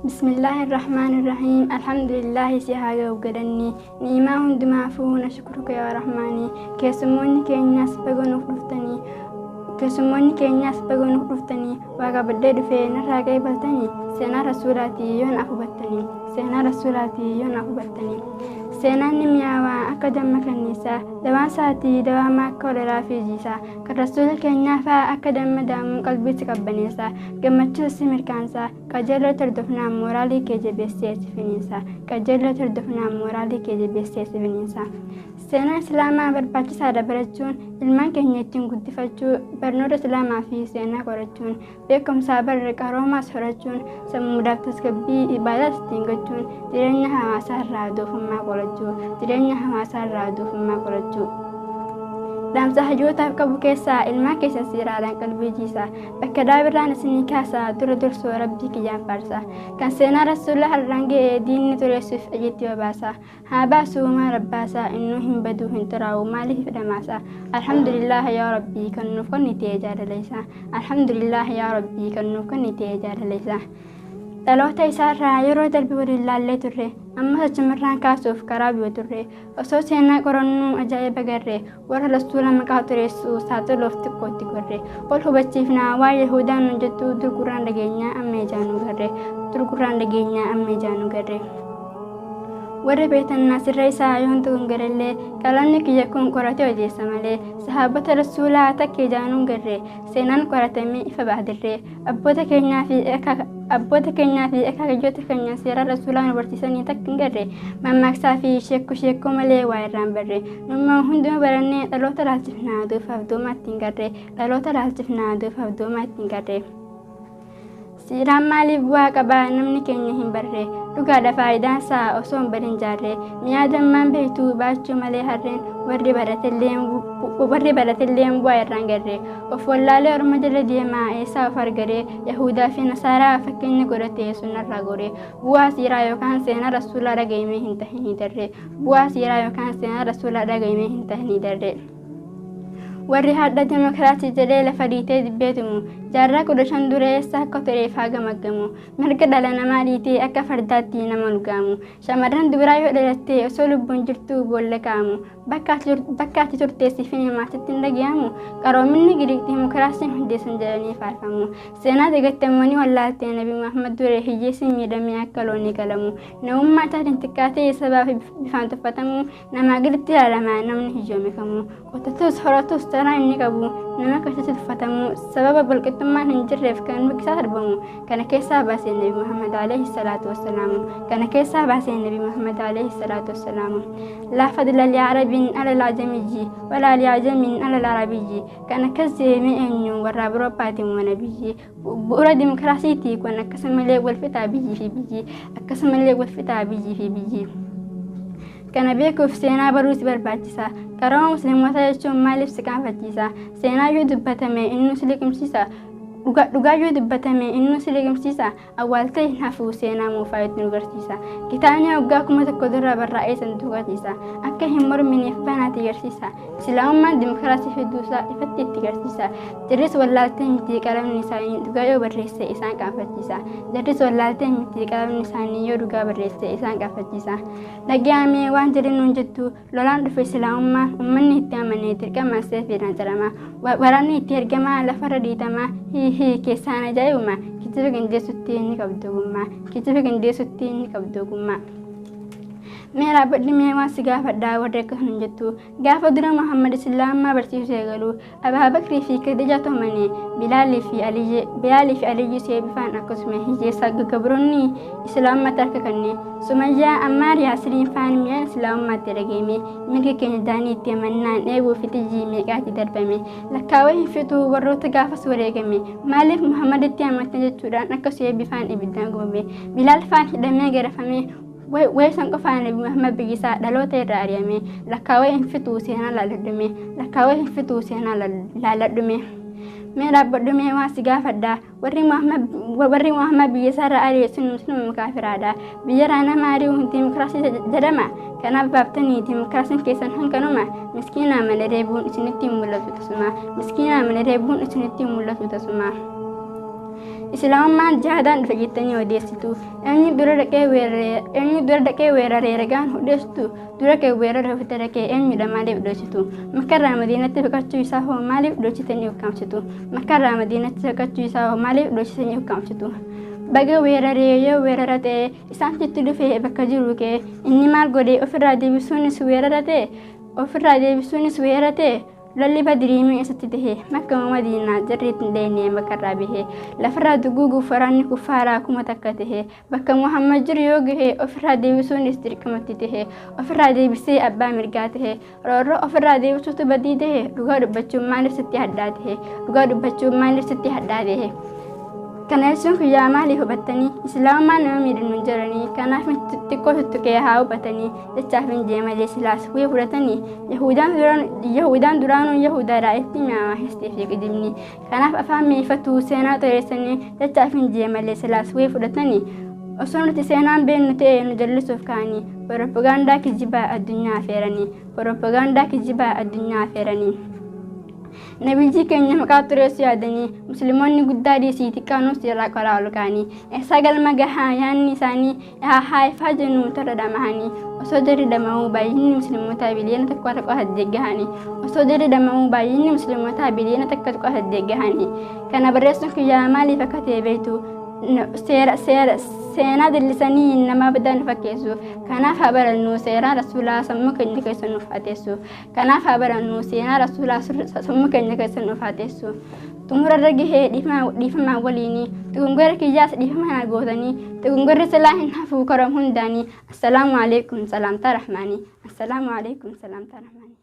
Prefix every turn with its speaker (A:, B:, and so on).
A: Bismillahir Rahmanir Rahiim. Alhamdulillahi si haa ga'u galanni. Ni'imaa hundumaafuu na shukruka yaa Rahmaani. Keessummoonni keenyas baga nuuf dhuftanii. Keessummoonni keenyas baga nuuf dhuftanii. Waaqa baddee dhufee narraa qeebaltanii. Seenaa rasuulaatii yoo naaf hubattanii. Seenaa rasuulaatii yoo naaf hubattanii. Seenaan ni mi'aawaa akka damma kanniisaa. Dawaan isaatii dawaamaa akka walaraa fi jiisaa. Kan rasuula keenyaa fa'aa akka damma daamuu qalbiitti qabbaneessaa. Gammachuu si mirkaansaa. Qajeeloo hordofnaan mooraalii kee jabeessee si finiinsa. Qajeeloo hordofnaan mooraalii kee jabeessee si finiinsa. Seenaa Islaamaa barbaachisaadha barachuun, ilmaan keenya ittiin guddifachuu, barnoota Islaamaa fi seenaa qorachuun, beekumsaa barre qaroomaas horachuun, sammuudhaaf tasgabbii ibaadaas ittiin gochuun, jireenya hawaasaa irraa doofummaa qorachuu, jireenya hawaasaa irraa doofummaa qorachuu. Dhaamsa hayyootaaf qabu keessaa ilmaan keessan seeraadhaan qalbii jiisa. Bakka daabirraan isinii kaasaa dura dursoo rabbii kiyyaan faarsa. Kan seenaa rasuula har'aan ga'e diinni xureessuuf ajitti babaasa. Haa baasuu maa rabbaasaa innuu hin baduu hin xuraa'u maaliif dhamaasa. Alhamdulillah yaa rabbii kan nuuf kennite jaalala isaa. Alhamdulillah yaa rabbii kan nuuf kennite jaalala isaa. Dhaloota isaarraa yeroo darbe waliin laallee turre, ammas achumarraan kaasuuf karaa biyya turre, osoo seenaa qorannuu ajaa'iba garre, warra rasuula maqaa xureessu saaxiluuf xiqqootti gorre, wal hubachiifnaa waa Yahudaan nu jettu durgurraan dhageenyaa amma ijaanuu garre, durgurraan dhageenyaa amma ijaanuu garre. Warri beektan asirra isaa yoon ta'uun garallee qalamni kiyya kun qoratee odeessa malee sahaabota rasuulaa takka ijaanuun garre seenaan qoratamee ifa baadirree abboota keenyaa fi abboota keenyaa fi akaakayyoota keenya seera rasuulaa nu barsiisanii takka hin garre mammaaksaa fi sheekku sheekkoo malee waa irraan barre numma hunduma barannee dhaloota laalchifnaa duufaaf duumaa ittiin garre dhaloota laalchifnaa duufaaf duumaa ittiin garre. Siiraan maaliif bu'aa qabaa namni keenya hin barre dhugaadha faayidaan isaa osoo hin barin jaarre mi'aa dammaan beektuu baachuu malee harreen warri baratelleen bu'aa irraan garre of wallaalee orma jala deemaa eessaa of argaree Yahudaa fi Nasaaraa fakkeenya godhatee sunnarraa gore bu'aa siiraa yookaan seenaa rasuulaa dhaga'imee hin tahin darre bu'aa siiraa yookaan seenaa rasuulaa dhaga'imee hin tahin darre. Warri hadha dimokiraasii jedhee lafa dhiitee dibbeetumu jaarraa 15 dura eessa akka tureef haa gamaggamu mirga dhala namaa dhiitee akka fardaatti nama lugaamu shamarran dubaraa yoo dhalattee osoo lubbuun jirtuu boolla kaa'amu bakka ati turtee siifin himaatitti hin dhagayamu qaroominni Giriik dimokiraasiin hundeessan jedhanii faarfamu seenaa dagattamanii wallaaltee Nabi Muhammad dure hiyyeessi miidhamee akka loonii qalamu namummaa isaatiin xiqqaatee sabaa fi bifaan tuffatamu namaa gaditti ilaalamaa namni hiyyoome kamuu qotatus horatus taraa inni qabu nama keessatti tuffatamu sababa walqixxummaan hin jirreef kan mirgisaa sarbamu kana keessaa baasee Nabi Muhammad alayhi salaatu wassalaamu kana keessaa baasee Nabi Muhammad alayhi salaatu wassalaamu laa fadla li arabin ala al-ajamiyyi wala li ajamin ala al-arabiyyi kan akkas jedhame eenyu warra Awurooppaatiin mana biyyi bu'uura dimokiraasiitii kun akkasumallee wal fixaa biyyii fi biyyi akkasumallee wal fixaa biyyii fi biyyi. Kana beekuuf seenaa baruu si barbaachisa. Qarooma musliimota jechuun maaliif si qaanfachiisa? Seenaa yoo dubbatame innuu si liqimsiisa. Dhugaa yoo dubbatame innuu si liqimsiisa. Awwaaltee hin hafu seenaa moofaa itti nu garsiisa. Kitaabni waggaa 1000 dura barraa'ee sanduuqa ciisa. Akka hin mormineef banaatti garsiisa. Islaamummaan dimokiraasii fiduusaa ifatti itti garsiisa. Jarris wallaaltee miti qalamni isaanii dhugaa yoo barreesse isaan qaanfachiisa. Jarris wallaaltee miti qalamni isaanii yoo dhugaa barreesse isaan qaanfachiisa. Dhaga'amee waan jedhan nuun jettu lolaan dhufe islaamummaan uummanni itti amanee dirqamaan seefiidhaan cirama. Waraanni itti ergamaa lafarra dhiitamaa hii keessaan ajaa'ibuma kijiba qindeessutti inni qabdu ogummaa kijiba qindeessutti inni qabdu ogummaa. Mee dhaabbadhi mee waan si gaafadhaa warri akka hin jettu gaafa dura Muhammad Islaamaa barsiisuu eegalu Abaa Bakrii fi Khadija tomane Bilaalii fi Aliyyi seebifaan akkasuma hiyyeessa gagabroonni Islaamummaatti harka kenne Sumayyaa Ammaar Yaasiriin faan mi'aan Islaamummaatti dhagahame mirga keenya daanii itti amannaan eeguu fi xiyyi meeqaatti darbame lakkaawee hin fixu warroota gaafas wareegame maaliif Muhammaditti amantan jechuudhaan akka seebifaan ibiddaan gubame Bilaal faan hidhamee garafame weessan qofaan Nabi Muhammad biyyisaa dhaloota irraa ari'ame lakkaawee hin fixu seenaa laalladhume lakkaawee hin fixu seenaa laalladhume. Mee dhaabbadhu mee waan si gaafadhaa warri Muhammad biyyisaa irraa ari'e sunuma kaafiraadha biyyarraa nama ari'uun dimokiraasii jedhama kanaaf baaftanii dimokiraasiin keessan hanqanuma miskiinaa malee reebuun isinitti hin mul'atu tasuma miskiinaa malee reebuun isinitti hin mul'atu tasuma. Islaamummaan jihaadaan dhufe jettanii odeessitu. Eenyu dura dhaqee weeraree eenyu dura dhaqee weeraree ragaan hodheessitu dura kee weerara ofitti dhaqee eenyudha maaliif dhoositu? Makkarraa Madiinatti baqachuu isaa hoo maaliif dhoositanii ukkaamsitu? Makkarraa Madiinatti baqachuu isaa hoo maaliif dhoositanii ukkaamsitu? Baga weeraree yoo weerara ta'e isaantitti dhufee bakka jiru kee inni maal godhee ofirraa deebisuunis weerara ta'e ofirraa deebisuunis weerara ta'e lolli Badrii eessatti tahe Makka Madiinaa jarri itti hin dhayne bakkarraa bahe lafarraa duguuguuf waraanni kuffaaraa 1000 tahe bakka Muhammad jiru yoo gahe ofirraa deebisuunis dirqamatti tahe ofirraa deebisee abbaa mirgaa tahe roorroo ofirraa deebisuutu badii tahe dhugaa dubbachuun maaliif sitti hadhaa tahe dhugaa dubbachuun maaliif sitti hadhaa tahe. Kana jechuun kiyyaa maaliif hubattanii Islaamummaan nama miidhan hin jiranii kanaaf xiqqoo tuttuqee haa hubatanii jechaaf hin jee malee silaas wayii fudhatanii Yahudaan duraanuu Yahudaadhaa itti mi'aamaa histee fi qidimni kanaaf afaan mi'eeffatu seenaa xureessanii jechaaf hin jee malee silaas wayii fudhatanii osoo nuti seenaan beennu ta'e nu jallisuuf ka'anii piroopagaandaa kijibaa addunyaa affeeranii piroopagaandaa kijibaa addunyaa affeeranii. Nabiyyi keenya maqaa xureessuu yaadanii musliimoonni guddaa dhiisii xiqqaanuus irraa qoraa ol ka'anii eessaa galma gahaa yaadni isaanii haa ifaa jennu tola dhamahanii osoo jarri dhama'uu baay'inni musliimotaa biliyoona 1.8 gahanii osoo jarri dhama'uu baay'inni musliimotaa biliyoona 1.8 gahanii. Kana barreessuun kiyyaa maaliif akka ta'e beektu seera seera seenaa dillisanii nama badan fakkeessu. Kanaaf haa barannu seeraa rasuulaa sammuu keenya keessa nuuf haa teessu. Kanaaf haa barannu seenaa rasuulaa sammuu keenya keessa nuuf haa teessu. Xumura irra gahee dhiifamaa waliini xugungora kiyyaas dhiifama naa gootanii xugungorri silaa hin hafuu karoom hundaanii. Assalaamu alaikum salaamtaa rahmaanii. Assalaamu alaikum salaamtaa rahmaanii.